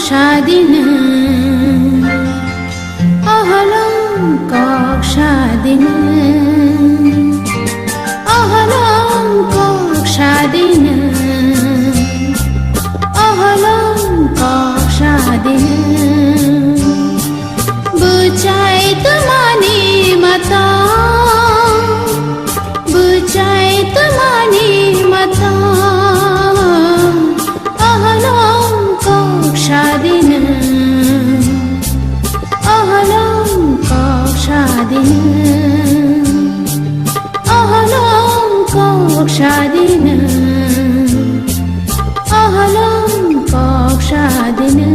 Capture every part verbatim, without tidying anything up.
Sadina, ahalong kok sadina, ahalong kok sadina, ahalong kok sadina. Bwchai twmani mata, bwchai twmani mata, ahalong kok sadina, ahalong kok sadina, ahalong kok sadina, ahalong kok sadina.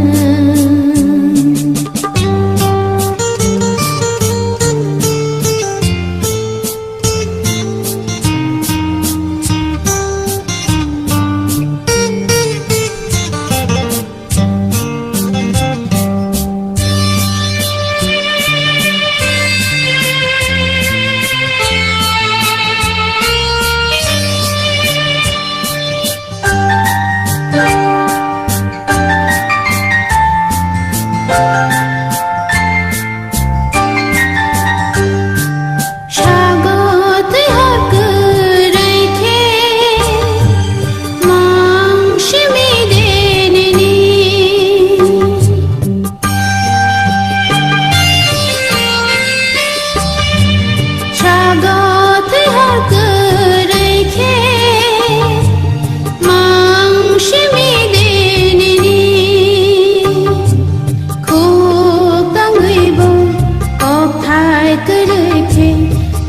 Sago twi hor kwrwi khe mang simi de nini. Sago twi hor kwrwi khe mang simi de nini. Khuk tangwi bo kokthai kwrwi khe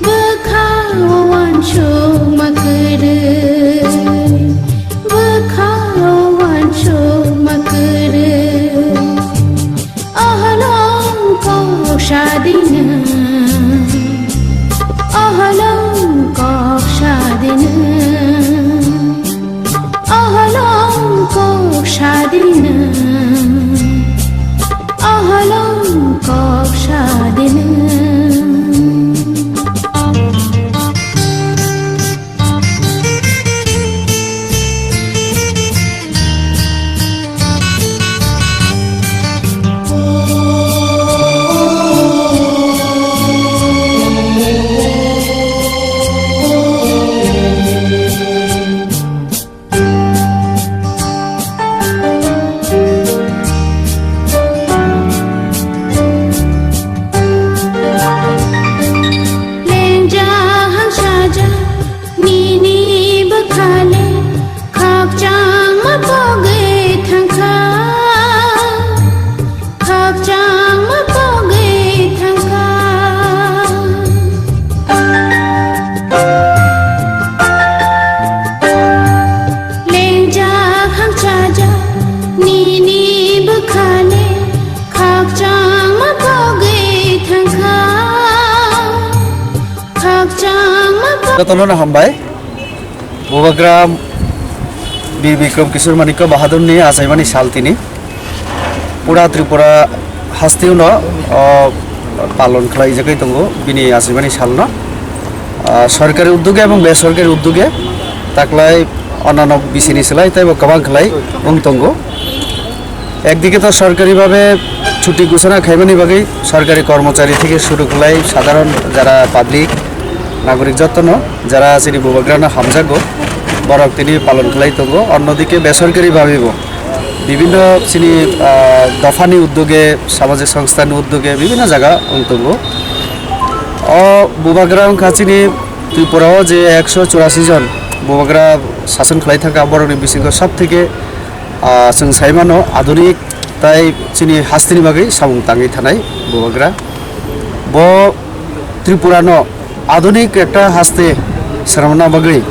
bwkha o uansukma kwrwi, bwkha o uansukma kwrwi. Ahalong kok sadina, ahalong kok sadina, ahalong kok sadina, ahalong kok sadina. Lengjak hangsaja nini bwkhale khakchangma pogwi thangkha, khakchangma pogwi thangkha. Lengjak hangsaja nini bwkhale khakchangma pogwi thangkha, khakchangma po- Jotono no hambai. Bubagra Bir Bikram Kishore Manikya Bahadurni achaimani sal tini. Pura Tripura hasteo no, o, palon khlaijagwi tongo bini achaimani salno. Ah, sorkari uddoge ebong besorkari uddoge taklai onano bisini slai teibo kwbang khlai wng tongo. Ekdike to sorkari bhabe chuti ghosona khaimani bagwi sorkari kormochari theke shuru khlai sadharon jara public, nagorik jotono jara chini Bubagrano hamjago, borok tini palon khlai tongo. Onnodike besorkari bhabebo bibhinno chini, ah, dophani uddoge, samajik songstha ni uddoge bibhinno jaga wng tongo. O Bubagra wngkha chini Tripura o je ekso churasi jon Bubagra sason khlai thangkha, borokni bisingo sob theke, ah, chwng sai mano adunik tai chini hasteni bagwi samung tangwi thanai Bubagra. Bo Tripura no adunik ekta haste swnamna bagwi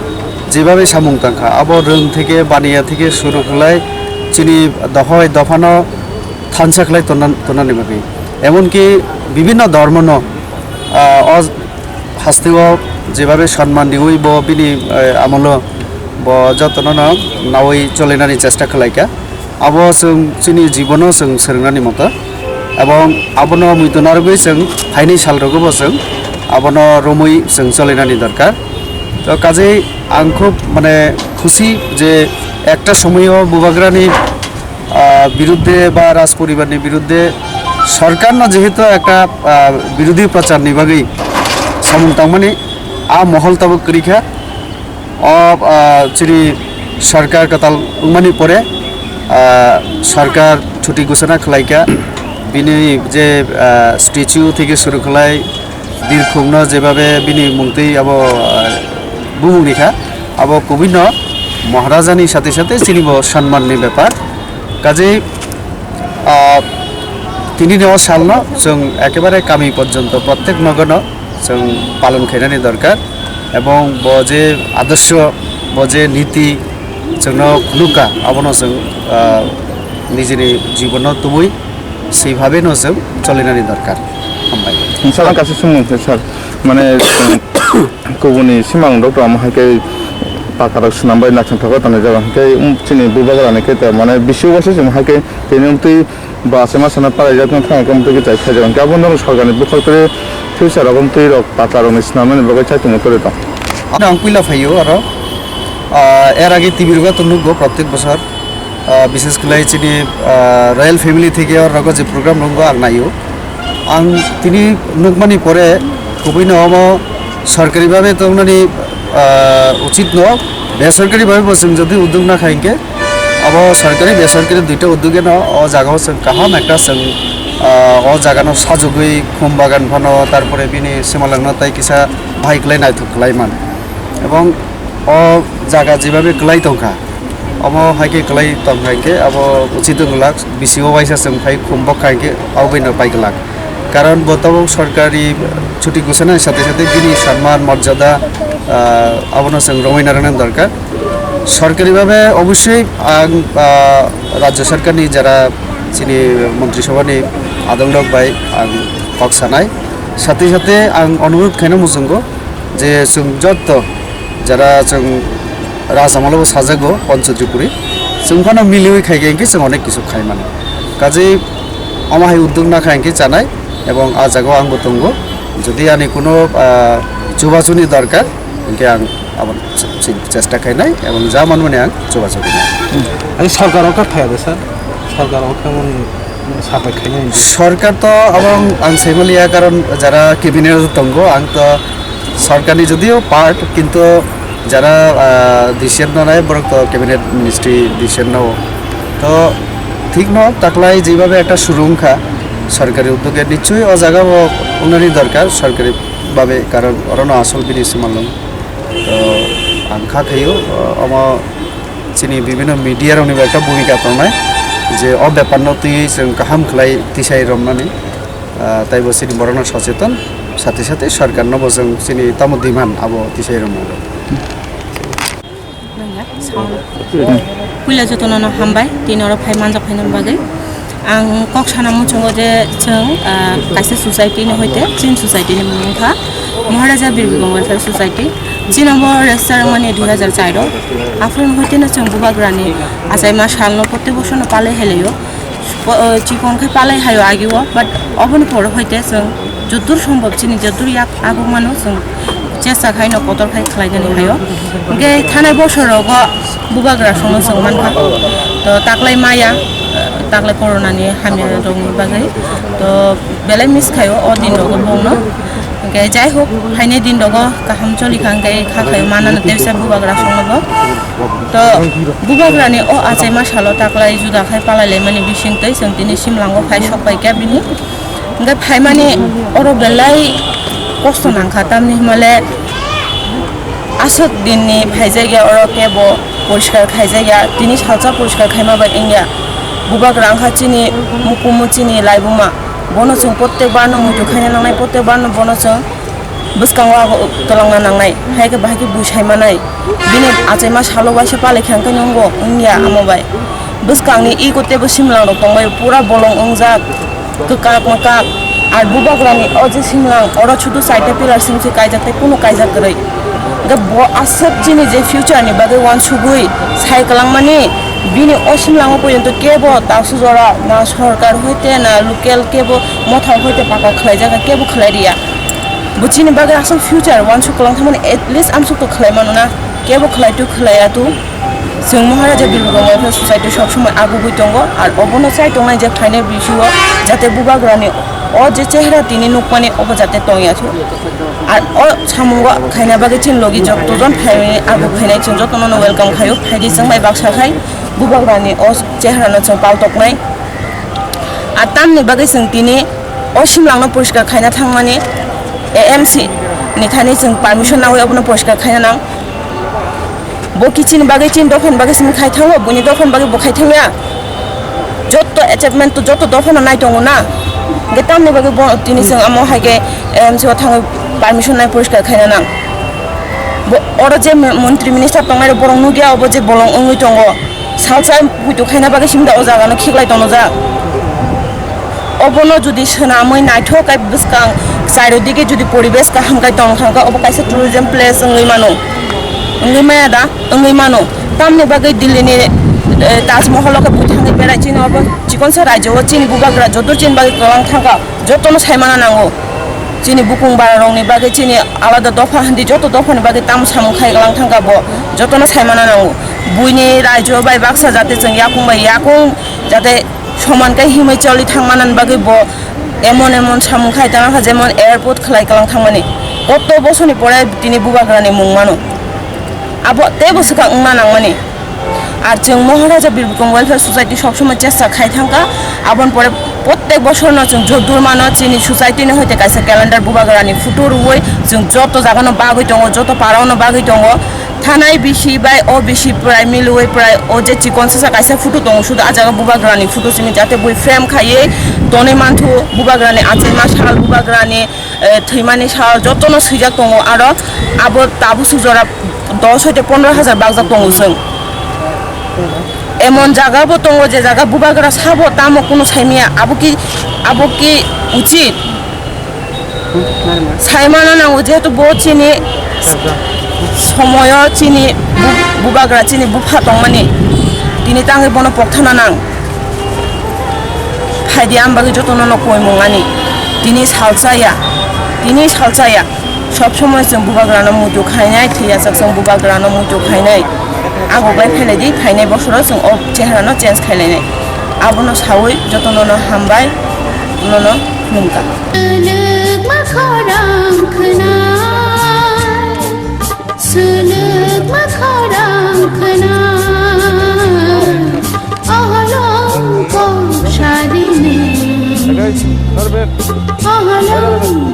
jebabe samung tangkha, abo rwng theke baniya theke shuru khlai chini dohoi dophano thansa khlai tonna, tonnani bagwi. Emonki bibhinno dhormono, ah, o hasteo jebabe sonman riwi bo bini, eh, amolo bo jotono no nawi cholainani chesta khlaikha. Abo chwng chini jibono chwng swrwngnani moto, ebong abono muitu narwgwi chwng phainai salrogo bo chwng abono romwi chwng cholainani dorkar. To kajei ang khub, mane, khusi je ekta somoyo Bubagrani, ah, Biruddhe ba Raj poribarni biruddhe sorkarno jehetu ekta, ah, birodhi procharni bagwi samung tangmani, a mohol tabuk kwrwi kha. O, ah, chini sorkar kwtal wngmani pore, ah, sorkar chuti ghosona khlaikha, bini je, ah, statue theke suru khlai birkhungno jebabe bini mungtwi abo, ah, bumung rikha, abo kubui no Maharajani sate sate chini bo sanmanni bepar. Kajei, ah, tini ni o salno chwng ekebare kami porjonto prottek nogono chwng palon khainani dorkar, ebong bo je adorsho, bo je niti chwngno phunukha, abono chwng, ah, nijini jibono tubui swi bhabe no chwng cholinani dorkar. Hambai. Sir, ang kaisa sumung khe, sir, mane, chwng kubuni simang rok to amo hai khe paka rok swnam bai naising thogo tongo jaga, hwnkhe, um, chini bubagra ni khe to mane bisi o waisa chwng hai khe tini um twi Ba se ma sana palai jak no thang kam twi chai khaijak. Hwnkhe abo no sorkar ni bwkhak twi thwisa rok twi rok pata rok ni swnam nani bagwi chai tongmo kwrwi tong. Ano ang puila phaio oro. Ah, er age T V rogo to nukgo prottek bosor. Ah, bishes khlai chini, ah, royal family theke oro rogo je program rongo ang naio. Ang tini nukmani pore kubui no omo sorkari babe tongnani, ah, uchit no, besorkari babe bo chwng jodi uddog nakha hinkhe, abo sorkari besorkari duita uddog eno o jaga o chwng kaham ekta chwng, ah, o jaga no sajogwi khum bagan phano, tarpore bini simalwng no tai kisa bahai khlai naithok khlai man, ebong o jaga jebabe kwlai tongkha, omo hai khe kwlai tong hai khe abo uchit wng glak. Bisingo waisa chwng phai khum bokha hinkhe abo bai no pai glak. Karon bo tabuk sorkari chuti gusana sate sate bini sanman morjada, ah, abono chwng romwi narwkna dorkar. Sorkari babe obosoi ang, ah, rajya sarkarni jara chini montri sabhani adongrok bai ang kok sanai. Sate sate ang onurodh khaina muchungo je chwng jotto jara chwng Rajamalo bo sajago Pancho Tripuri. Chwng phano miliwi khai khe hinkhe chwng onek kisu khai mano. Kajei omo hai uddog nakha hinkhe chanai ebong ah jagao angbo tongo. Jodi ani kuno, ah, chubachuni dorkar hinkhe ang abo ch-, ch-, chesta khainai ebong ja manmani ang chubachu rinai. Ani sorkar o kha phaiya de sir? Sorkar o kha mani sapai khainai. Sorkar to abo ang saimaliya, karon jara cabinet o tongo ang to Sorkarni jodio part, kintu jara, ah, decision nanai, borok to cabinet ministry decision nao. To thik no, taklai jebhabe ekta suru wngkha, sorkari uddoge nichoi o jaga o wngnani dorkar, sorkari babe, karon orono asol bini simalwng. To ang kha khaio, omo chini bibhinno media rokni bo ekta bhumika tongnai, je o bepar no twi chwng kaham khlai tisai romnani. Ah, taibo chini borokno socheton, sate sate sorkarno bo chwng chini tamo demand abo tisai rwmani. Puila jotono no hambai, tini oro phai manjak phaina bagwi. Ang kok sana muchungo je chwng, ah, kaisa society ni hoite, chini society ni mung wngkha Maharaja Bir Bikram Welfare Society. Chini bo register wngmani dui hazar char o. Aphuru hoite no chwng bubagrani achaima salno protek bosorno palai helaio. Po-, o, chikon khe palai haio agio, but oboni pore hoite chwng jodur sombhob chini jodur yak aguk mano chwng chesta khaino kotor khai khlainani haio. Hwnkhe thanai bosor rogo bubagra songno chwng mankha. To taklai maya, taklai corona ni hamya rokni bagwi. To belai miss khaio o din rogo bongno. Hwnkhe jai hok, phainai din rogo kaham choli kha, hwnkhe kha khaio manano tei bubagra songno bo. To bubagrani o achaima salo taklai juda khai palai laimani bising twi chwng tini simlango phai sok pai kha bini. Hwnkhe phaimani oro belai kosto nangkha, tamni hwnmale aswk dinni phaijakya oro kebo poriskar khaijakya, tini salsa poriskar khaima bai wngya. Bubagra wngkha chini mukumu, chini laibuma, bono chwng protek barno muitu khaina nangnai, protek barno bono chwng bwskango abo twlangna nangnai, hai khe bahai khe bui sai manai. Bini achaima salo waisa palai khe hwnkhe nungo wngya amo bai. Bwskangni iko teibo simlang rok tongbai pura bolong wngjak, kwkak mwkak. Ar bubagrani o je simlang oro chudu chaita pillar simi se kaijak tei kunu kaijak kwrwi. Hwnkhe bo aswk chini je future ni bagwi uansugwi sai kwlangmani, bini o simlango poito kebo taksu jora na sorkar hoite na local kebo mothang hoite paka khlaijak kebo khlai riya. Bo chini bagwi aswk future uansuk kwlang thangmani, at least amsuk to khlai mano na, kebo khlai tu khlai ya tu. Chwng Maharaja Bir Bikram Welfare Society sob somoi agugwi tongo, ar obono chai tongnai je phainai bisio jate bubagrani o je chehra tini nukmani obo jate tongya thung. Ar o samungo khaina bagwi chini logi jotto jon phaimani agu phainai chwng jottono no welcome khaio, phaidi chwng bai baksa khai bubagrani o chehrano chwng paltoknai. Ar tamni bagwi chwng tini o simlangno poriskar khaina thangmani A M C ni thani chwng permission nawi obono poriskar khaina nang. Bo kichini bagwi chini dophani bagwi simi khai thango, buini dophani bagwi bo khai thangya. Jotto achievement to jotto dophano nai tongo na. Ge tamni bagwi bo tini chwng amo hai ge A M C o thangwi permission nai poriskar khaina nang. Bo oro je montri minister tongnai rok borok nugya obo je bolong wngwi tongo. Salsa puitu khaina bagwi simi da o jaga no khiklai tono jak. Obono jodi swnamwi naithok kai bwskang chairo dige jodi poribesh kaham kai tong thangkha, obo kaisa tourism place wngwi mano. Wngwi maya da? Wngwi mano. Tamni bagwi Delhi ni, eh, Taj Mahal o khe bui thangwi berai chini obo chikonsa rajyo o chini bubagra joto chini bagwi kwlang thangkha, jotono saimana nango. Chini bukung bararokni bagwi, chini alada dopha handi joto dophani bagwi tamo samung khai glang thangkha bo, jotono saimana nango. Buini raijo bai baksa jate chwng yakung bai yakung jate soman khe himwi choli thangmanani bagwi bo emon emon samung khai tangkha, jemon airport khlai glang thangmani. Kotto bosorni pore tini bubagrani mung mano. Abo teibo swkang wngna nangmani. Ar chwng Maharaja Bir Bikram Welfare Society sob somoi chesta khai thangkha. Aboni pore prottek bosorno chwng Jodurmano chini society ni hoite kaisa calendar bubagrani photo rwui chwng joto jagano bagwi tongo, joto parao no bagwi tongo. Thanai bisi bai o bisi prai milwi prai o je chikon sasa kaisa photo tongo, sudu a jaga bubagrani photo simi jate bui frame khaiwi tonwi manthu. Bubagrani achai ma sal, bubagrani eh, thwimani sal jotono swijak tongo, aro abo tabuk suk jora dos hoite pondro hajar bakjak tongo chwng. Emon jaga bo tongo je jaga bubagra sabo tamo kunu saimaya, abo ki, abo ki uchit? Saimano nango, jehetu bo chini somoyo chini bu-, bubagra chini bupha tongmani, tini tangwi bono pokthana nang. Phaidi ang bagwi jotono no koimung ani. Tini salsa ya, tini salsa ya. Sob somoi chwng bubagrano muitu khainai, thwiya sak chwng bubagrano muitu khainai. Ago bai phailai di, phainai bosoro chwng o chehrano change khailainai. Abono sawi jotono no hambai, nono khulumkha. Swlwkma khorang khwnai, swlwkma khorang khwnai, oholong kok sadini, oholong